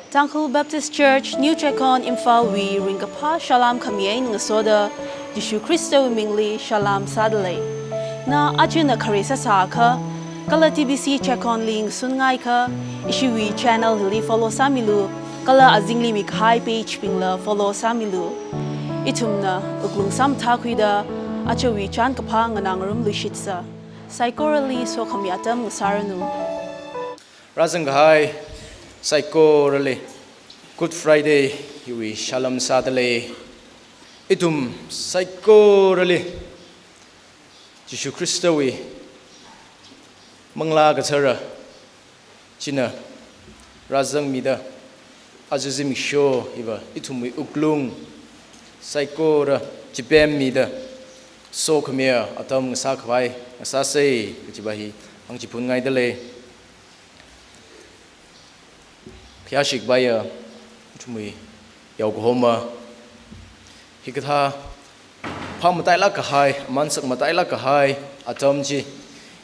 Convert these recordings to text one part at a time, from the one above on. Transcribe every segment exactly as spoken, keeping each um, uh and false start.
Tangkhul Baptist Church, New Checkon, Imphalwui ringkaphā salām khami eina ngasoda, Jishu Khristawui mingli salām sādalei. Na aja na khare sāsākha, kala T B C Checkonli ngasunngaiakha, ishiwui channel hili follow sāmilu, kala azingli mikahai page bingla follow sāmilu. Ithumna wuklung samathākhuida, ajawui chānkaphā nganāngarumluishitsa. Saikorali sokhami atam ngasāranu. Rāzangkahai saikorali Good Friday hiwui salām sādalei. Ithum saikorali Jishu Khristawui Manglā Kathara china rāzangmida, aja zimiksho hiva ithumwui wuklung saikora chipemmida, sokhami atam ngasākhavai ngasāsei kajiva hi hāngchiphunngaidalei. Khayāshikhavaiya ithumwui yaokahoma, hikathā phāmatailāk kahai, aman sakmatailāk kahai atam chi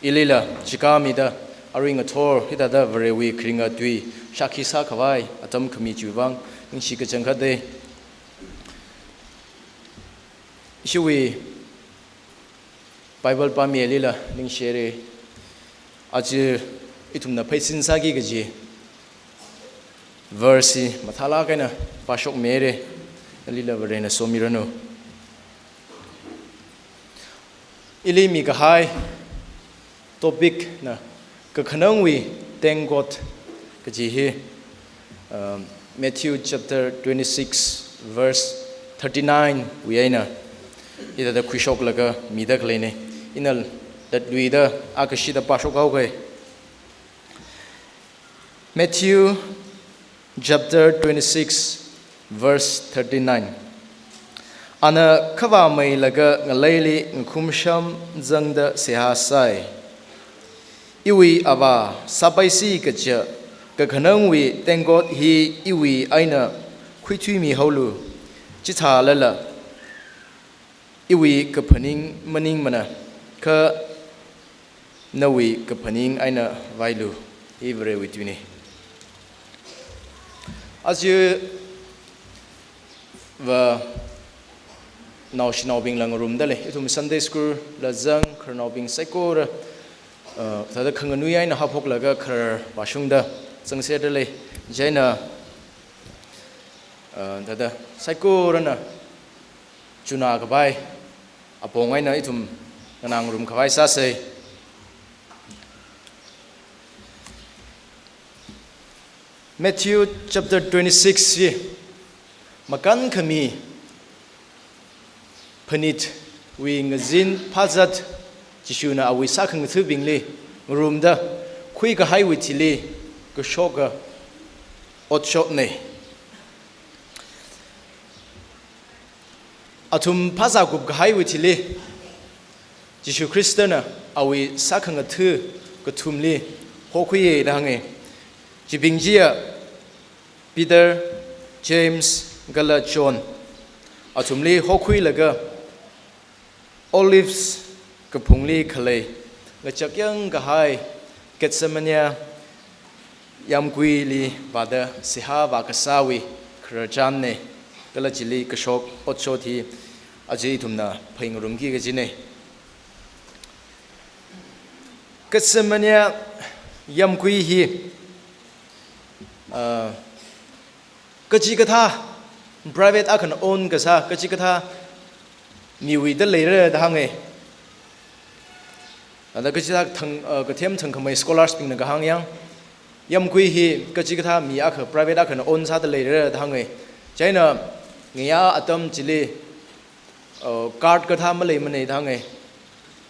ilila chikāmida, arui ngathor hithāda Varewui kharinga tui shākhi sākhavai atam khami chiwui vang ningshi kachangkhatei. Ishiwui Bible pāmilila ningshirei. Aja ithumna pheisin sāki kaji verse hi mathālāk eina pāshokmirei. Nalila Varena somiranu. Ili mikahai topic na Kakhanangwui Tengkot kaji hi, um, Matthew chapter twenty-six, verse thirty-nine wui eina hithāda khuishoklaga mida khaleinei. Ina latluida akashida pāshokhaokei. Matthew chapter twenty-six, verse thirty-nine. Ana khavāmeilaga ngaleili ngakhumsham zangda seihā sāi. Iwui Avā sāpaisi kaja kakhanangwui tengkot hi iwui eina khuithuimihaolu. Chithālala iwui kaphaning maningmana, kha nawui kaphaning eina vāilu. Hi Varewui tuinei. Aja va naoshinaobingla ngarumdalei. Ithum Sunday school la zang, khararnaobing saikora, uh, thāda khanganui eina haophoklaga kharar vāshungda zangserdalei. Chieina, uh, thāda saikorana chunakhavai apong eina ithum nganāngarumkhavai sāsei. Matthew chapter twenty-six hi makānkhami phanitwui ngazin phāzat Jishuna awui sākhangathabingli ngarumda khuikahaiwui thili kashoka otshotnei. Athum phazā kupkahaiwui thili Jishu Khristana awui sākhangatha kathumli hokhuiya da hānga. Chibing chiya Peter, James, kala John. Athumli hokhuilaga Olives kaphungli khalei ngachak yangkahai Gethsemane yamkuili vāda seihā vākasāwui khararchānnei, kala chili kashok otshot hi aja ithumna phāngarumki kajinei. Gethsemane yamkui hi, ah, kachikathā private akhana own kasā, kachikathā miwui da leira da hānga. Ada kachikathā thang, ah, kathem thangkhamei scholars bingna kahāng yang, yamkui hi kachikathā mi akha private akhana own sāda leira da hānga. Chieina ngayā atam chili, uh, guard kathā maleimanei da hānga.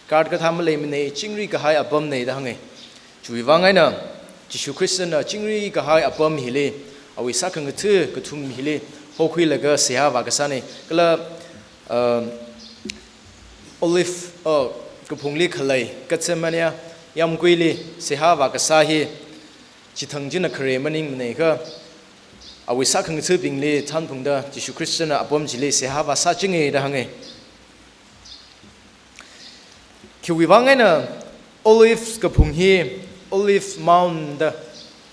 Guard kathā maleimanei, chingri kahai apamnei da hānga. Chiwui vang eina Jishu Khristana chingri kahai apam hili awui sākhangatha kathum hili hokhuilaga seihā vākasānei. Kala, uh, Olive, uh, kaphungli khalei Gethsemane yamkuili seihā vākasā hi chithang china khare maningmanei kha, awui sākhangathabingli thanphungda Jishu Khristana apam chili seihā vāsāchinga da hānga. Khiwui vang eina Olives kaphung hi Olive Mount da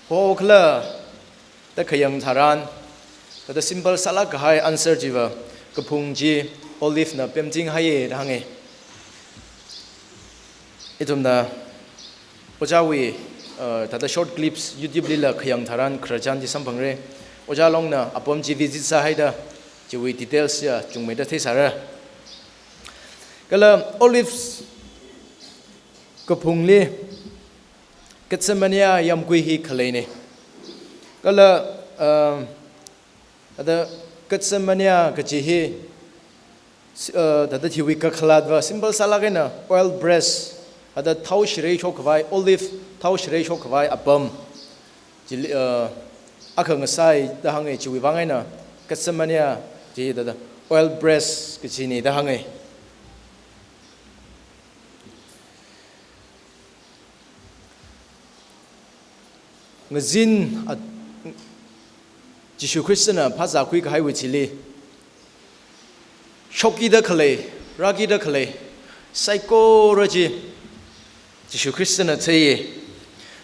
hokhala Da khayang tharan, thāda simple sālāk kahai answer chiva, kaphung chi olive na pemting haiya da hānga. Ithumna ojāwui, uh, thāda short clips YouTube lila khayang tharan khararchan chi samphangra. Ojā Longna apam chi visit sāhaida, chiwui details ya chungmeida theisāra. Kala olives kaphungli Gethsemane yāmgui hi khaleina. Kala, um, thāda Gethsemane kaji hi, si-, uh, thāda hiwui kakhalatva simple sālāk eina oil press, thāda thao shirei shok khavai, olive thao shirei shok khavai apam chili, uh, akha ngasāi da hānga. Chiwui vang eina Gethsemane chi thāda oil press kajina da hānga. Ngazin a, Jishu Khristana phāzākhui kahaiwui thili, shokkida khalei, rākida khalei saikora chi Jishu Khristana theiya.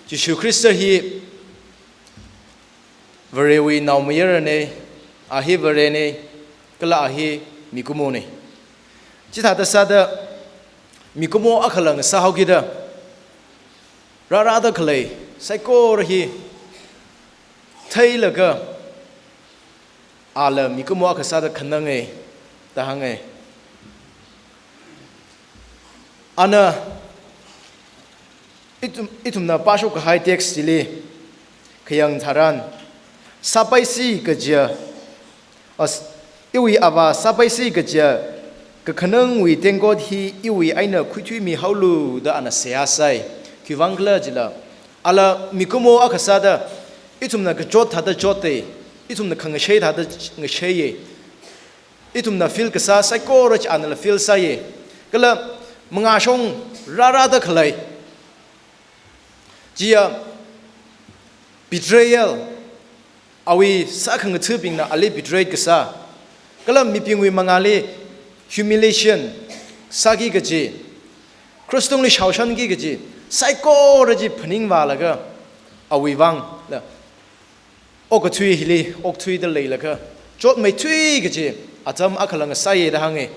Jishu Khrista hi Varewui naomayarana, a hi Varena, kala a hi mikumona. Chithāda sāda mikumo akhala ngasāhaokida, rārāda khalei saikora hi theilaga, ala mikumo akha sāda khananga da hānga. Ana ithum, ithumna pāshok kahai text chili khayang tharan, sāpaisi kajiya, as, iwui Avā sāpaisi kajiya kakhanangwui tengkot hi iwui eina khuithuimihaolu da ana seihā sāi. Khiwuivang khala jila, ala mikumo akha sāda ithumna kachot thāda chotta, ithumna khangashei thāda ngasheiya, ithumna feel kasā saikora chi anala feel sāya. Kala mangāshong rārāda khalei, chiya betrayal, awui sākhangathabingna ali betray kasā, kala mibingwui mangāli humiliation sāki kaji, cross tungli shaoshanki kaji, saikora chi phaningvālaga, awui vangla okathui hili okthuida leilaga chotmeithui kaji atam akhala ngasāya da hānga.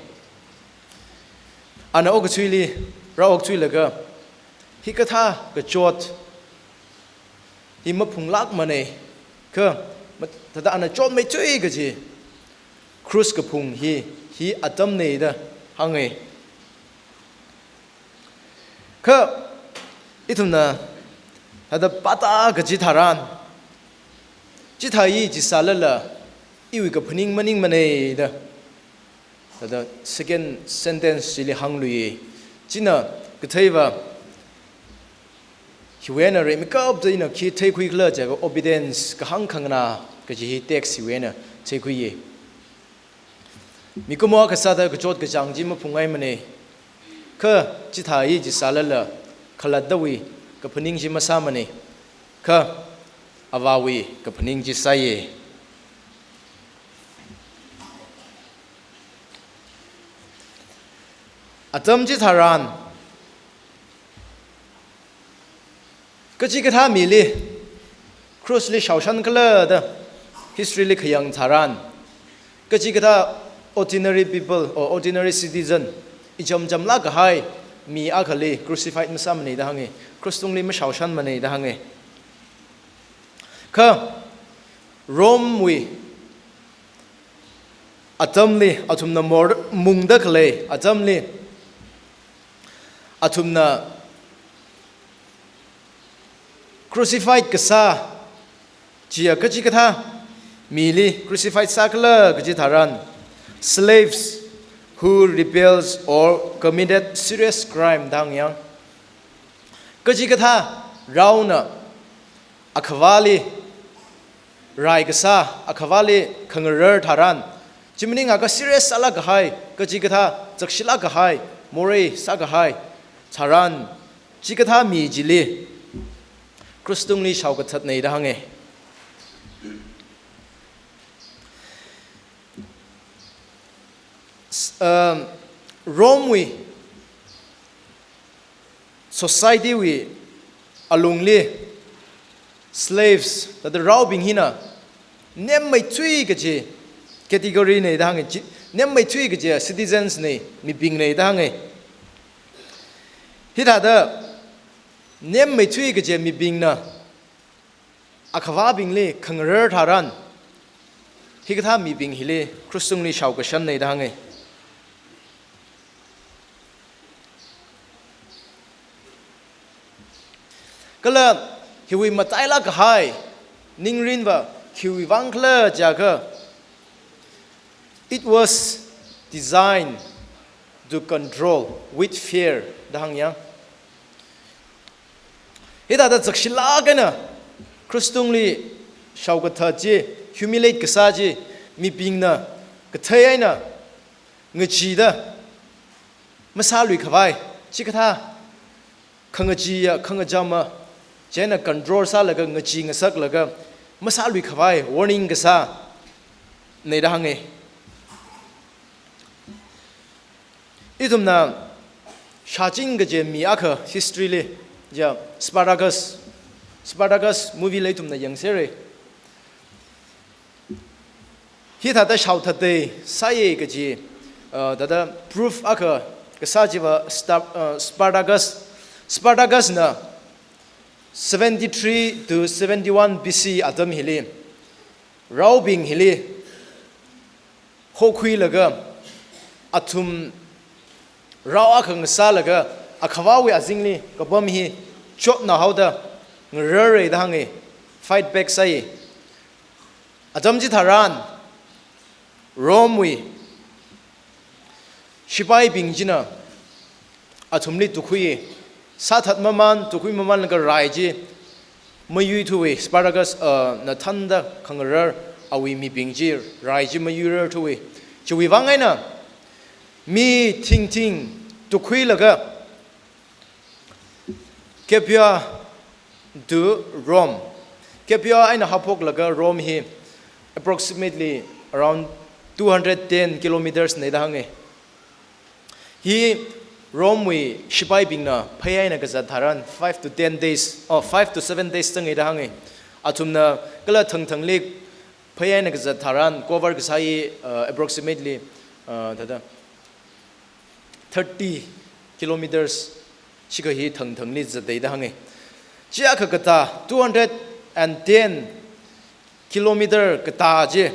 Ana okathuili rāokthuilaga, hikathā kachot hi maphunglākmana, kha ma-, thāda ana chotmeithui kaji cross kaphung hi, hi atamna da hānga. Kha ithumna thāda pāta kaji tharan, chithāi chi sālala iwui kaphaning maningmana da, thāda second sentence chili hāngluiya. China katheiva hiwui eina rimeikapta ina khi theikhui khala jiakha obedience, kahāng khanganā kaji hi text hiwui eina theikhuiya. Mikumo akha sāda kachot kachāng chi maphungngaimana, kha chithāi chi sālala khalattawui kaphaning chi masāmana, kha Avāwui kaphaning chi sāya. Atam chitharan, kachikathā mili cross li shaoshan khala da history li khayang tharan, kachikathā ordinary people or ordinary citizen, ichamchamlāk kahai mi akhali crucified masāmana da hānga, cross tungli mashaoshanmana da hānga. Kha Rome wui atamli, athumna mor mungda khalei atamli, athumna crucified kasā chiya kachikathā mili crucified sākhala kaji tharan, slaves who rebels or committed serious crime da hānga. Kachikathā raona akhavāli rai kasā, akhavāli khangarar tharan, chi maningakha serious sālāk kahai, kachikathā chakshilāk kahai, morei sākahai tharan, chikathā mi chili cross tungli shaokathatna da hānga. S-, um, Rome wui society wui alungli slaves, thāda raobing hina nemmeithui kaji category nei da hānga, chi, nemmeithui kaji citizens nei, mibing nei da hānga. Hithāda nemmeithui kaji mibingna akhavābingli khangarar tharan, hikathā mibing hili krush tungli shaokashan nei da hānga. Kala hiwui matailāk kahai ningrinva khiwui vang khala jiakha, "It was designed to control with fear," da hānga. Hithāda zakshilāk eina krush tungli shaokathat chi, humiliate kasā chi, mibingna kathei eina ngacheeda masāluikhavai, chikathā khangacheeya, khangachama, chieina control sālaga ngachee ngasaklaga masāluikhavai warning kasā nei da hānga. Ithumna shāching kaji mi akha history li, ja, Spartacus, Spartacus movie la ithumna yangserra. Hithāda shaothatda sāya kaji, uh, thāda proof akha kasā chiva Star-, uh, Spartacus, Spartacus na seventy-three to seventy-one B C atam hili, raobing hili hokhuilaga, athum rao akha ngasālaga, akhavāwui azingli kapam hi chotna haoda ngararra da hānga, fight back sāya. Atam chitharan, Rome wui shipaibing china athumli tukhui, sāthat maman, tukhui mamanlaga rai chi mayuithuwa, Spartacus, uh, na thānda khangarar awui mibing chi rai chi mayuirarthuwa. Chiwui vang eina mi thingthing tukhuilaga Capua to Rome, Capua eina haophoklaga Rome hi approximately around two hundred ten kilometers nei da hānga. Hi Rome wui shipaibingna phei eina kazat tharan five to ten days, oh, five to seven days zangai da hānga. Athumna kala thangthangli phei eina kazat tharan cover kasā hi, uh, approximately, uh, thāda thirty kilometers shikha hi thangthangli zatda da hānga. Chiakha katā two hundred and ten kilometer katā chi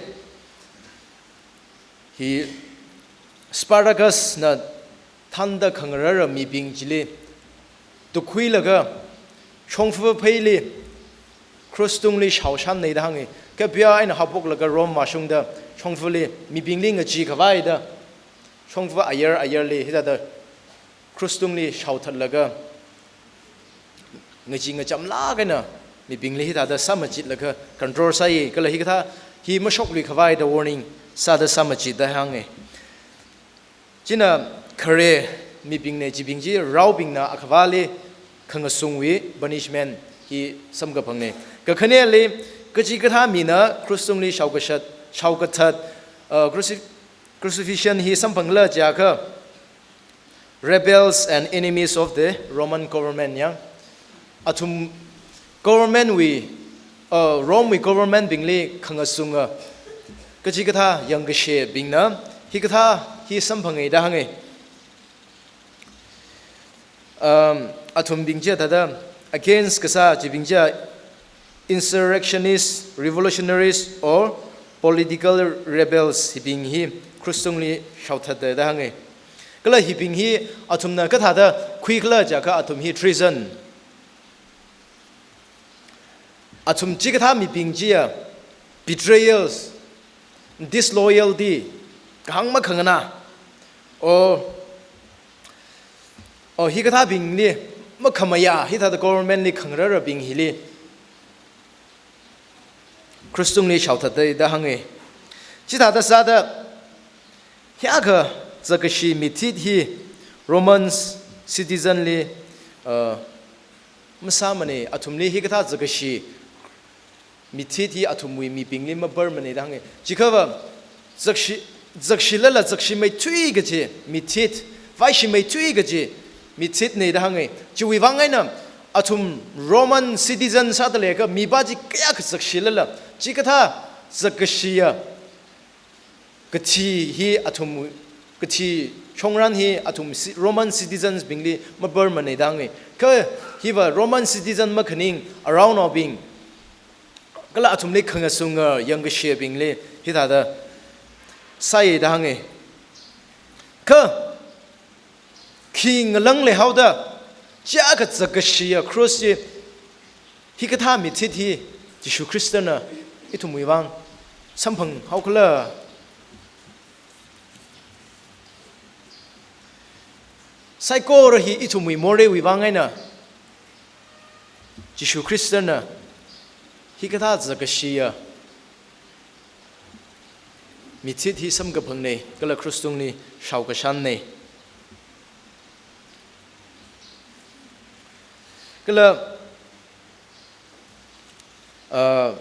hi Spartacus na thānda khangarara mibing chili tukhuilaga shongfa pheili krush tungli shaoshan nei da hānga. Capua eina haophoklaga Rome mashungda shongfali mibingli ngacheekhavai da shongfa ayar ayarli hithāda krush tungli shaothatlaga ngachee ngachamlāk eina mibingli hithāda sāmachitlaga control sāya, kala hikathā hi mashokluikhavai da warning sāda sāmachit da hānga. China khare mibing nei, chibing chi raobingna akhavāli khangasungwui punishment hi samkaphang nei. Kakhaneli kachikathā mina krush tungli shaokashat, shaokathat, uh, cruci-, crucifixion hi samphangla jiakha rebels and enemies of the Roman government ya. Athum government wui, uh, Rome wui government bingli khangasunga kachikathā yangkashebingna hikathā hi samphanga da hānga. Um, athumbing chi thāda against kasā chibing chi insurrectionists, revolutionaries, or political rebels hibing hi krush tungli shaothatda da hānga. Kala hibing hi athumna kathāda khuikhala jiakha athum hi treason. Athum chikathā mibing chiya betrayals, disloyalty, kahāng makhanganā, or, or hikathābingli makhamayā, hithāda government li khangararabing hili krush tungli shaothatda da hānga. Chithāda sāda, hiyākha zakkashi mithit hi Romans citizen li, uh, masāmana, athumli hikathā zakkashi mithit hi athumwui mibingli mabarmana da hānga. Chikhava zakkashi, zakkashilala zakkashimeithui kaji mithit, vaishimeithui kaji mithitna da hānga. Chiwui vang eina athum Roman citizen sāda leiakha mipā chi kayākha zakkashilala, chikathā Zakashiya kathi hi athum, kathi chongran hi athum ci-, Roman citizens bingli maparmanei da hānge. Kha hiva Roman citizen makhaning around naobing, kala athumli khangasunga yangkashebingli hithāda sāi da hānge. Kha khi ngalang leihaoda, chiyākha zakashiya cross chi, hikathā mithit hi Jishu Khristana ithumwui vang samphanghaokhala? Saikora hi ithumwui moreiwui vang eina Jishu Khristana hikathā zakashiya mithit hi samkaphangnei, kala cross tungli shaokashangnei. Kala, ah,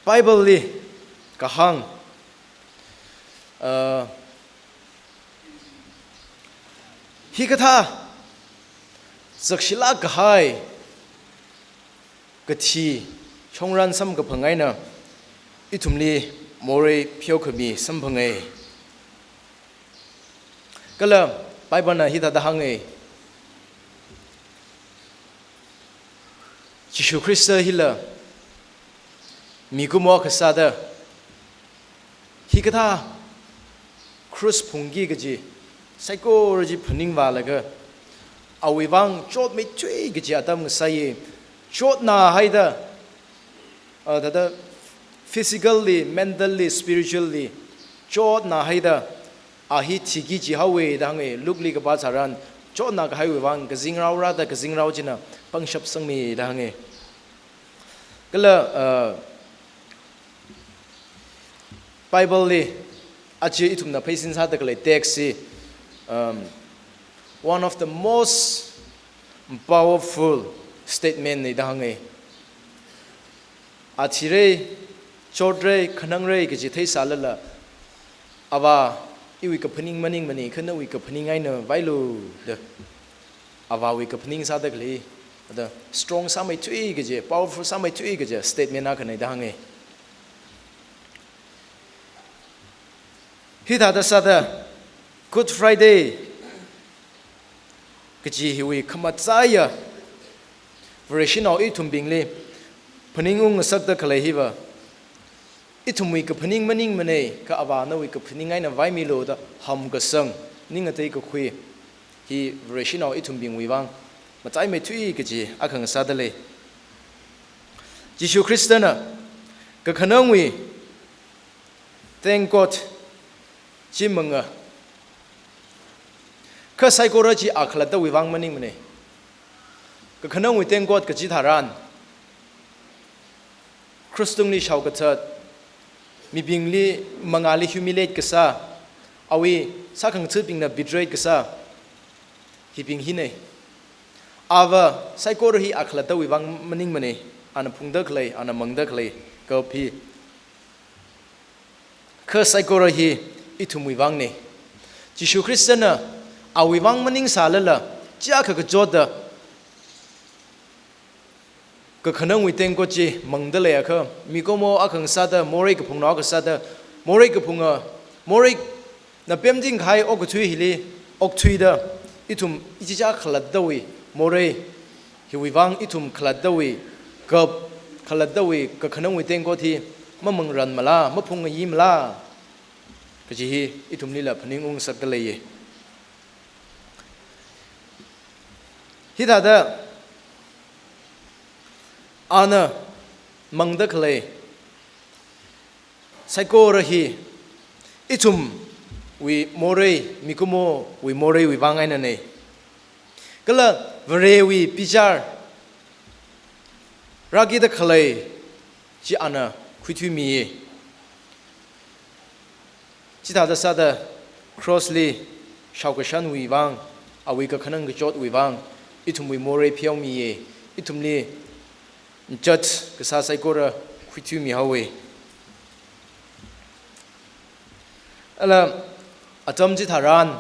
Bible li kahāng, ah, hikathā zakshilāk kahai kathi chongran samkaphang eina ithumli morei pheokhami samphangei. Kala Bible na hithāda hānge. Jishu Khrista hila mikumo akha sāda, hikathā cross phungki kaji saikora chi phaningvālaga, awui vang chotmeithui kaji atam ngasāi. Chotnā haida, ah, thāda physically, mentally, spiritually chotnā haida, a hi thiki jihaowe da hānge. Luke li kapā tharan, chotnā kahaiwui vang kazingrao rāda kazingrao china pangshap sangmi da hānge. Kala, ah, Bible li aja ithumna pheisin sāda khalei text hi, um, one of the most powerful statement nei da hānge. A thirei, chotrei, khanangrei kaji theisālala, Avā, iwui kaphaning maningmanei, kha nawui kaphaning eina vailu da Avāwui kaphaning sāda khalei, thāda strong sāmeithui kaji, powerful sāmeithui kaji statement akhanei da hānge. Hithāda sāda Good Friday kaji hiwui khamachaiya Vareshinao ithumbingli phaningung ngasakda khalei hiva, ithumwui kaphaning maningmanei, kha Avā nawui kaphaning eina vaimilu da hamkasang, ning ngatei kakhui hi Vareshinao ithumbingwui vang machaimeithui kaji akha ngasāda lei. Jishu Khristana kakhanangwui tengkot chi manga. Kha saikora chi a khalattawui vang maningmanei. Kakhanangwui tengkot kachi tharan, cross tungli shaokathat, mibingli, mangāli humiliate kasā, awui sākhangatha̱bingna betrayed kasā, hibing hinei. Ava saikora hi a khalattawui vang maningmanei, ana phungda khalei, ana mangda khalei cup hi. Kha saikora hi ithumwui vangnei. Jishu Khristana awui vang maningsālala, chiyākha kachotda kakhanangwui tengkot chi mangda leiakha, mikumo akha ngasāda, morei kaphungnao akha sāda, morei kaphunga, moreina pemting kahai okathui hili okthuida, ithum ichicha khalattawui morei hiwui vang, ithum khalattawui cup, khalattawui kakhanangwui tengkot hi mamangranmala, maphungngaimala kaji hi ithumlila phaningung ngasakda leiye. Hithāda ana mangda khalei saikora hi ithumwui morei, mikumowui moreiwui vang einanei. Kala Varewui bichar rākida khalei chi ana khuithuimiye. Chithāda sāda cross li shaokashanwui vang, awui kakhanang kachotwui vang, ithumwui morei pheomiye, ithumli judge kasā saikora khuithuimihaowe. Ala atam chitharan,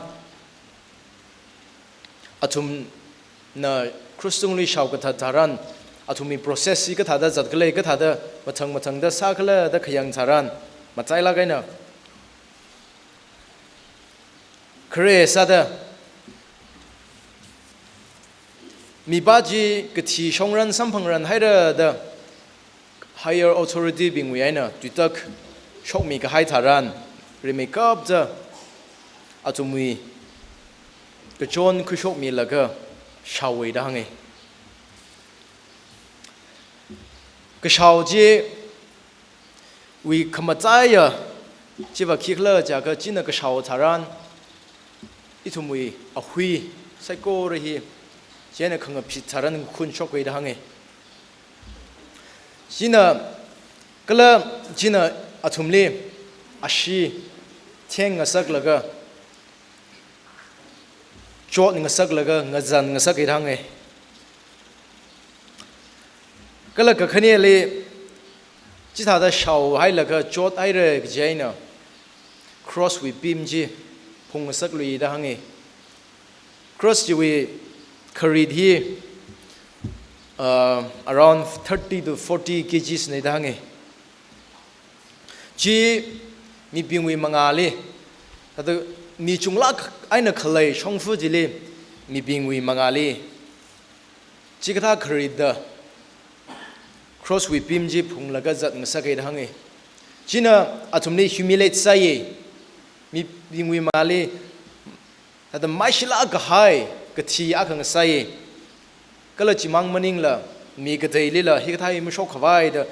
athumna cross tungli shaokathat tharan, athumwui process hi kathāda zatkhala, kathāda mathang mathangda sākhala da khayang tharan, machailāk eina khare sāda mipā chi kathi shongran samphangran haira da higher authority bingwui eina tuitak shokmi kahai tharan, rimeikapta athumwui kachon khuishokmilaga shaowa da hānga. Kashao chiwui khamachaiya chiva khikhala jiakha, china kashao tharan ithumwui ahui saikora hi china khangaphit tharan ngakhun shoka da hānga. China kala china athumli ashee theng ngasaklaga, chot ngasaklaga, ngazan ngasaka da hānga. Kala kakhaneli chithāda shaohailaga chothaira kaji eina cross wui pim chi phung ngasaklui da hānga. Cross chiwui kharit hi, uh, around thirty to forty kgs na da hānga. Chi mibingwui mangāli, thāda mi chunglāk eina khalei shongfa chili mibingwui mangāli chikathā kharitda cross wui pim chi phunglaga zat ngasaka da hānga. China athumli humiliate sāya, mibingwui mangāli thāda maishilāk kahai kathi akha ngasāya. Kala chimang maningla mi kateilila hikathā hi mashokkhavai da,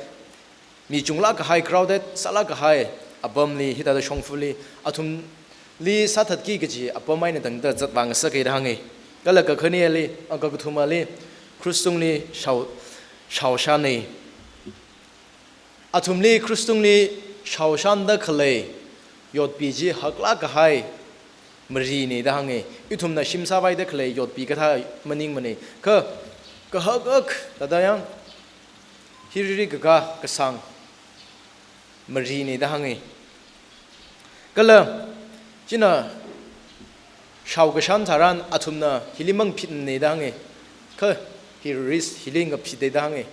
mi chunglāk kahai, crowded sālāk kahai apamli, hithāda shongfali athumli sāthatki kaji apam eina tangda zatvā ngasaka da hānga. Kala kakhaneli, a, kakathumali krush tungli shao, shaoshana. Athumli krush tungli shaoshanda khalei yotpi chi haklāk kahai marina da hānga. Ithumna shim sāvaida khalei yotpi kathā maningmana. Kha kahak ak thāda yang, hiriri kaka kasāng marina da hānga. Kala china shaokashan tharan athumna hili mangphitna da hānga. Kha hi risk hili ngaphita da hānga.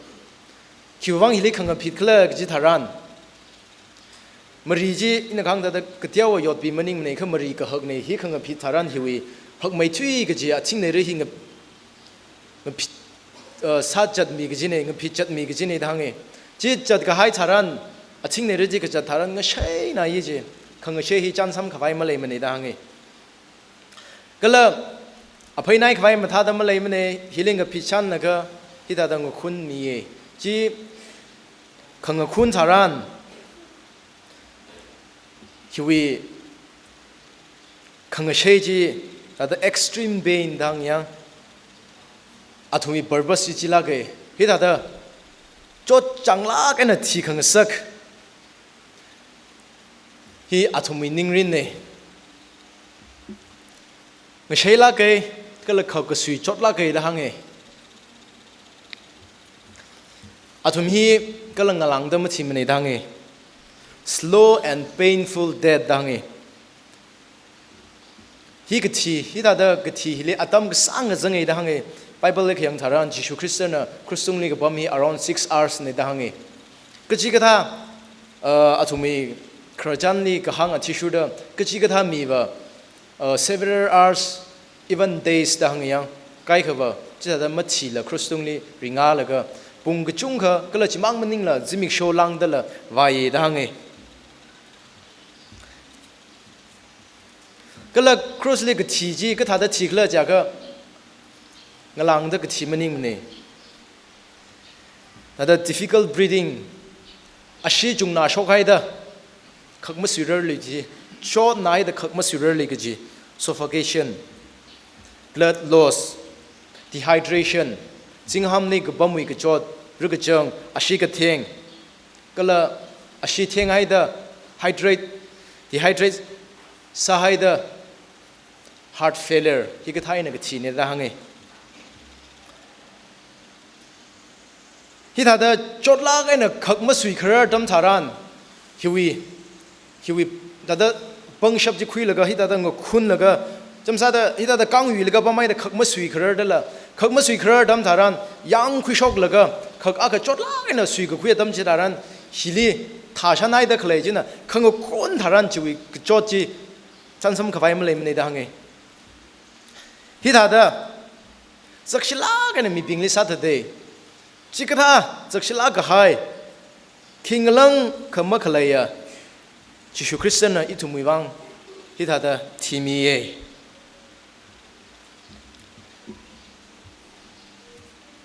Khiwuivang hili khangaphit khala kaji tharan, mari chi ina kahāng thāda kateowa yotpi maningmana, kha mari kahakna, hi khangaphit tharan hiwui hakmeithui kaji athingneira hi nga, ngaphit, uh, sāchatmi kajina, ngaphitchatmi kajina da hānga. Chi chatkahai tharan, athingneira chi kazat tharan ngashaina yi chi, khangashei hi chānsam khavai maleimana da hānga. Kala aphei naikhavai mathāda maleimana, hili ngaphitchanlaga hithāda ngakhunmiya. Chi khangakhun tharan hiwui khangashei chi thāda extreme pain da hānga yang, athumwui purpose chi chilāka. Hithāda chotchanglāk eina thi khangasak hi athumwui ningrinna. Ngashailāka, kala khak kasui chotlāka da hānga. Athum hi kala ngalāngda mathimana da hānga. Slow and painful death da hānga. Hi kathi, hithāda kathi hili atam kasānga zanga da hānga. Bible li khayang tharan Jishu Khristana krush tungli kapam hi around six hours na da hānga. Kachikathā, uh, athumwui khararchanli kahāng athishurda, kachikathā miva, uh, several hours, even days da hānga yang, kaikhava chithāda mathila krush tungli ringālaga pung kachungkha kala chimang maningla zimiksho lāngdala vāya da hānga. Kala krushli kathi chi kathāda thikhala jiakha, ngalāngda kathi maningmana. Thāda difficult breathing, ashee chungna shokhaida khak masuirarli kaji, chotnaida khak masuirarli kaji, suffocation, blood loss, dehydration, zinghāmli kapamwui kachot, rikachang, ashee katheng, kala ashee thenghaida hydrate, dehydrate sāhaida heart failure, hikathā eina kathina da hānga. Hithāda chotlāk eina khak masuikharar atam tharan, hiwui, hiwui thāda pangshap chi khuilaga, hithāda ngakhunlaga, chamsāda hithāda kāngyuilaga pamhaida khak masuikharar dala, khak masuikharar atam tharan, yang khuishoklaga, Kha akha chotlāk eina suikakhui atam chitharan, hili thāshānhaida khalei china, khangakon tharan chiwui kachot chi chānsam khavai maleimana da hānga. Hithāda zakshilāk eina mibingli sāthāda, chikathā zakshilāk kahai, khingalang kha makhaleiya Jishu Khristana ithumwui vang hithāda thimiya.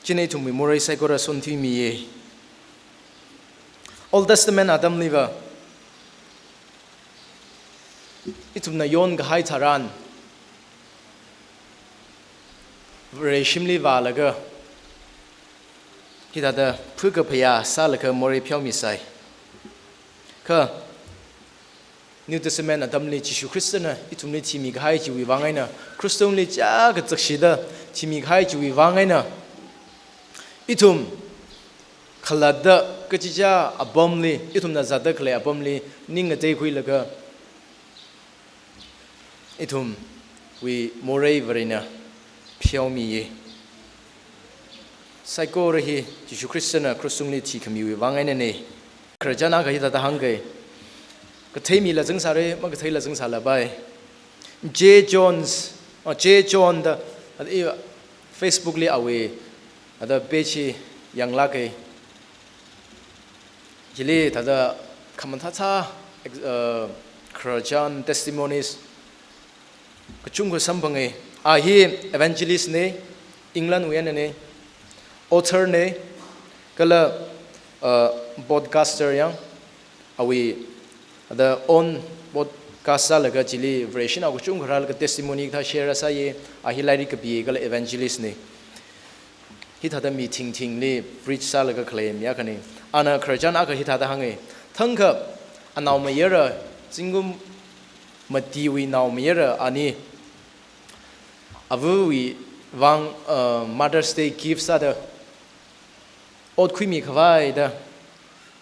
China ithumwui morei saikora sonthuimiya. Old Testament atamliva ithumna yonkahai tharan, Vareshimli vālaga hithāda phukaphayā sālaga morei pheomisai. Kha New Testament atamli Jishu Khristana ithumli thimikahai chiwui vang eina, krush tungli chiyākha zakshida thimikahai chiwui vang eina, ithum khalatta kachichā apamli, ithumna zatda khalei apamli ning ngateikhuilaga, ithumwui morei Varena pheomiya. Saikora hi Jishu Khristana krush tungli thikhamiwui vang einana. Khararchan akha hithāda hāngga. Kathei mila zangsāra, makatheila zangsālapai. J Jones, oh, J John da, ada i Facebook li awui, ada page hi yanglāka. Chili thāda khamathā thā, ex-, uh, khararchan, testimonies kachungkha samphanga. A hi evangelist na, England wui einana, author na, kala, uh, podcaster yang, awui, ada own podcast sālaga chili Vareshina kachungkha rālaga testimony kathā share sāya, a hi lairik kapi kala evangelist na. Hithāda mi thingthingli preach sālaga khalei mi akhana. Ana khararchan akha hithāda hānga. Thangkha anaomayara, zingkum matiwui naomayara ani avawui vang, uh, Mother's Day gift sāda ot khuimi khavai da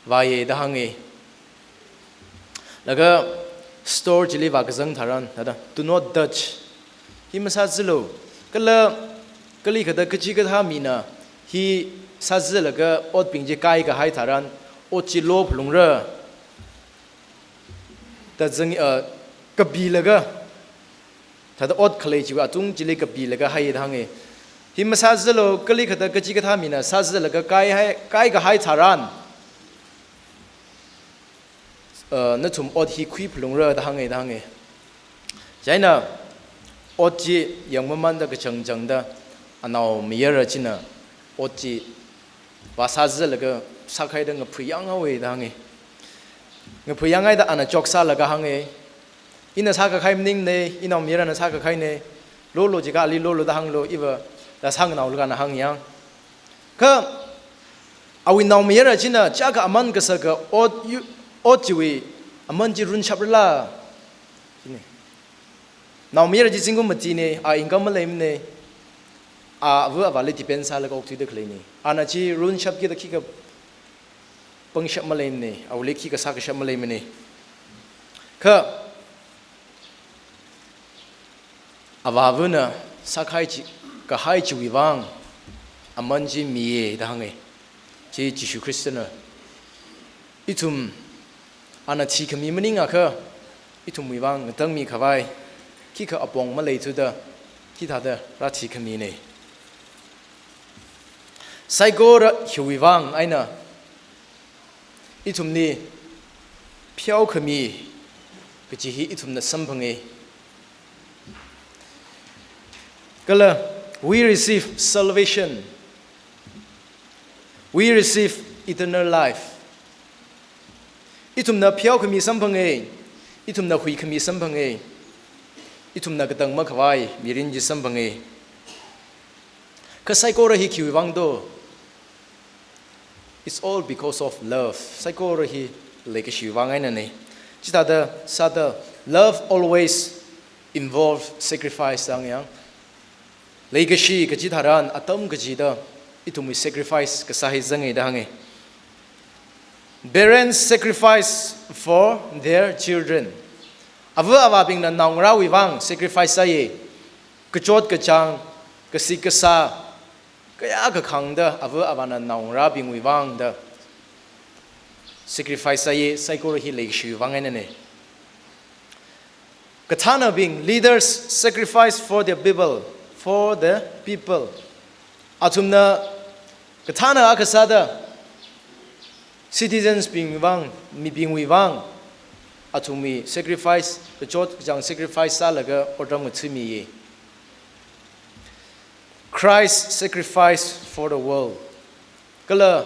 vāya da hānga. Laga store chili vākazang tharan, thāda, "Do not touch. Hi masāzālu. Kala, kali kathā kachikathā mina hi sāzālaga otbing chi kaikahai tharan, ot chi lophalungra." Da zang, uh, kapilaga, thāda ot khalei chiwui atung chili kapilaga haiya da hānga. "Hi masāzālu, kali kathā kachikathā mina sāzālaga kaihai, kaikahai tharan, uh, nathum ot hi khuiphalungra," da hānga, da hānga. Chieina ot chi yangmamanda kachangchangda anaomayara china ot chi vāsāzālaga sākhaida ngaphuiyang haowa da hānga. Ngaphuiyang haida ana choksālaga hānga. "Ina sākakhai maningmana, inaomayarana sākakhaina. Lolo jiakha ali lolo da hānglu, iva da sānganao," laga ana hāngyang. Kha awui naomayara china chiyākha aman kasaka ot yu-, ot chiwui aman chi runshap rala. China. Naomayara chi zingkum matina, a income maleimana, a ava avāli depend sālaga okthuida khaleina. Ana chi runshapki da khikha pangshap maleimana, awuili khikha sākashap maleimana. Kha avāvana sākahai chi, kahai chiwui vang aman chi miya da hānga. Chi Jishu Khristana ithum ana thikhami maningakha, ithumwui vang ngatangmi khavai khikha apong maleithuda, hithāda rāthikhamina. Saikora hiwui vang eina ithumli pheokhami kaji hi ithumna samphanga. Kala, we receive salvation. We receive eternal life. Ithumna pheokhami samphanga, ithumna huikhami samphanga, ithumna katang makhavai mirin chi samphanga. Kha saikora hi khiwui vang do? It's all because of love. Saikora hi leikashiwui vang einana. Chithāda sāda, love always involve sacrifice da hāngyang. Leikashi kaji tharan atam kachida ithumwui sacrifice kasā hi zanga da hānga. Parents sacrifice for their children. Ava avābingna naongarāwui vang sacrifice sāya. Kachot kachāng, kasik kasā, kayākha khāngda, ava avāna naongarābingwui vāngda sacrifice sāya, saikora hi leikashiwui vāng einana. Kathānabing, leaders sacrifice for their people, for the people. Athumna kathāna akha sāda, citizens bingwui vāng, mibingwui vāng, athumwui sacrifice, kachot kachāng sacrifice sālaga otram ngathamiya. Christ sacrificed for the world. Kala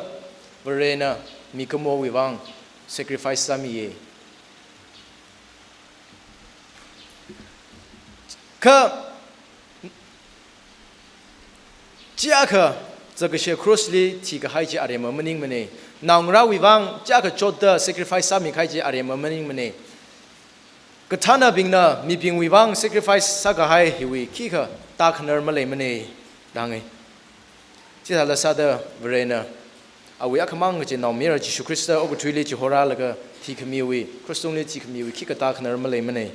Varena mikumowui vāng sacrifice sāmiya. Kha chiyākha zakashe cross li thikahai chi aremma maningmana. Naongarāwui vāng chiyākha chotda sacrifice sāmikahai chi aremma maningmana. Kathānabingna mibingwui vāng sacrifice sākahai hiwui khikha tākhanar maleimana da hānga. Chithāla sāda Varena awui akhamang kaji naomayara Jishu Khrista okathuili chihorālaga thikhamiwui, cross tungli thikhamiwui khikha tākhanar maleimana.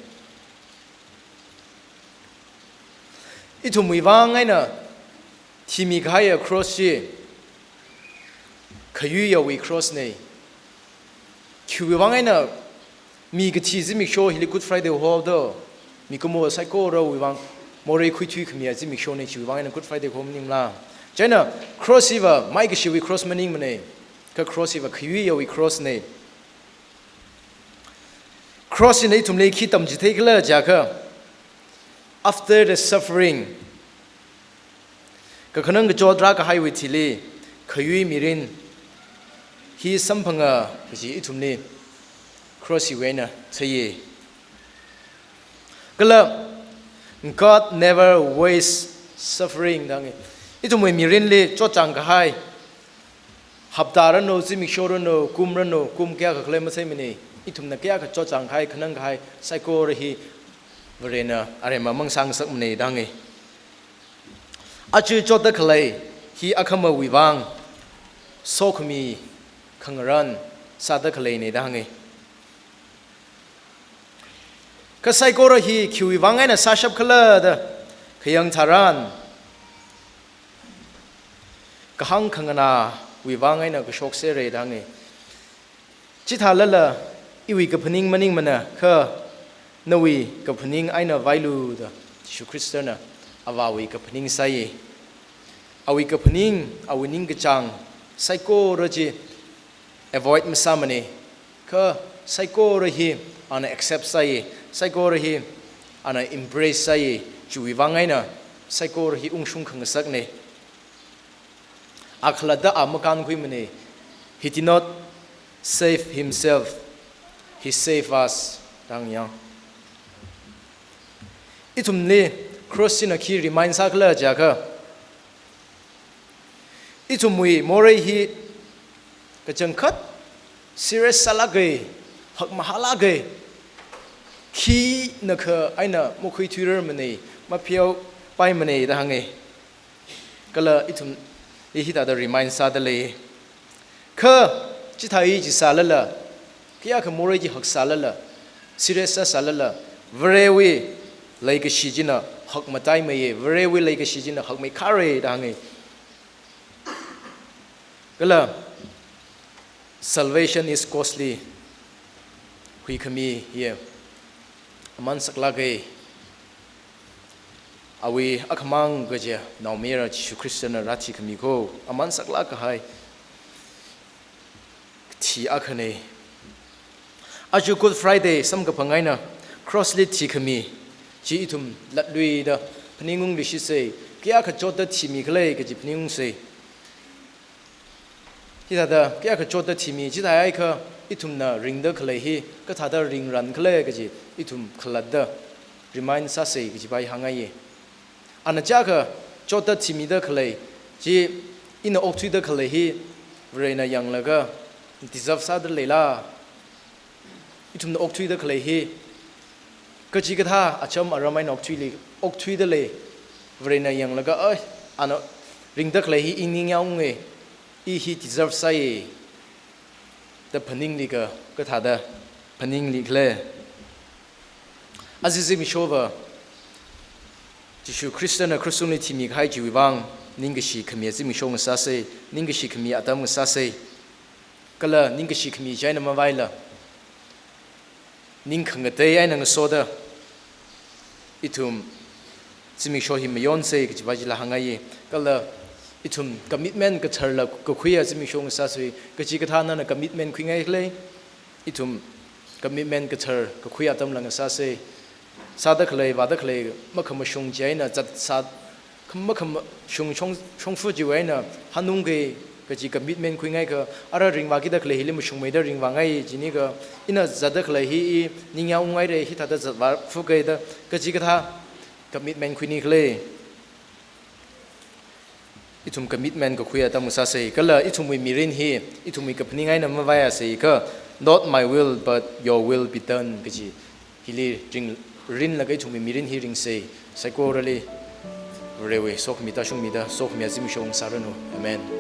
Ithumwui vāng eina thimikahaiya cross chi khayuiyawui cross na. Khiwui vāng eina mi kathi zimiksho hili Good Friday hoda, mikumo saikorawui vāng morei khuithuikhamiya zimikshona, khiwui vāng eina Good Friday ho maningla? Chieina cross hiva maikashiwui cross maningmana, kha cross hiva khayuiyawui cross na. Cross hina ithumli khi tamchitheikhala jiakha, after the suffering, kakhanang kachot rākahaiwui thili khayui mirin hi samphanga kaji ithumli cross hiwui eina theiya. Kala, God never wastes suffering da hānga. Ithumwui mirinli chotchāngkahai, hapta ranu, zimiksho ranu, kum ranu, kum kayākha khalei matheimana, ithumna kayākha chotchāngkahai, khanangkahai saikora hi Varena aremma mang sāngasakmana da hānga. Aja chotda khalei hi akhamawui vāng sokhami khangarān sāda khaleina da hānga. Kha saikora hi khiwui vāng eina sāshapkhala da khayang tharan, kahāng khanganāwui vāng eina kashok sera da hānga. Chithālala iwui kaphaning maningmana, kha nawui kaphaning eina vāilu da Jishu Khristana avāwui kaphaning sāya. Awui kaphaning, awui ningkachāng saikora chi avoid masāmana, kha saikora hi ana accept sāya, saikora hi ana embrace sāya, chiwui vāng eina saikora hi ungshung khangasakna. A khalatta a makānkhuimana. He did not save himself, he saved us da hānga. Ithumli cross hina khi remind sākhala jiakha, ithumwui morei hi kachangkhat serious sālāka, hakmahālāka, khinakha eina makhuithuirarmana, mapheopaimana da hānga. Kala ithumli hithāda remind sāda lei. Kha chithāi chi sālala, kayākha morei chi haksālala, serious sāsālala, Varewui leikashi china hakmataimeiya, Varewui leikashi china hakmeikhara da hānga. Kala, salvation is costly. Huikhami hiya aman saklāka. Awui akhamang kaja naomayara Jishu Khristana rāthikhami kho aman saklākkahai thi akhana. Aja Good Friday samkaphang eina cross li thikhami chi ithum latluida phaningungluishitsa, kayākha chotda thimikhala kaji phaningungsa. Hithāda kayākha chotda thimi, chithāhaiakha ithumna ringda khalei hi kathāda ringran khala kaji ithum khalatta remind sāsa kajipa hāngngaiya. Ana chiyākha chotda thimida khalei chi, ina okthuida khalei hi Varena yanglaga deserve sāda leila? Ithumna okthuida khalei hi, kachikathā acham aram eina okthuili, okthuida lei, Varena yanglaga, ai, ana ringda khalei hi i ningyānga, i hi deserve sāya da phaninglikha, kathāda phaninglikhala? Aja zimikshova Jishu Khristana krush tungli thimikahai chiwui vang ningkashi khami zimiksho ngasāsei, ningkashi khami atam ngasāsei. Kala ningkashi khami chieina mavaila, ning khangatei eina ngasoda, ithum zimiksho hi mayonsei kajiva chila hāngngai. Kala ithum commitment katharla kakhuiya zimiksho ngasāsei, kachikathā nana commitment khuingai khalei, ithum commitment kathar kakhui atamla ngasāsei. Sāda khalei, vāda khalei, makhamashung chieina zatsā, kham-, makhamashung shong-, shongfa chiwui eina hanungkei kaji commitment khuingaikha, ara ringvākida khalei hili mashungmeida ringvāngai jinikha, ina zatda khalei hi i ningyāng ungngairei, hithāda zatvā fukei da kachikathā commitment khuini khalei. Ithum commitment kakhui atam ngasāsei, kala ithumwui mirin hi ithumwui kaphaning eina mavaiasei kha, "Not my will, but your will be done," kaji hili ring, rinlaga ithumwui mirin hi ringsei. Saikorali Varewui sokhami tāshungmida, sokhami zimiksho ngasāranu. Amen.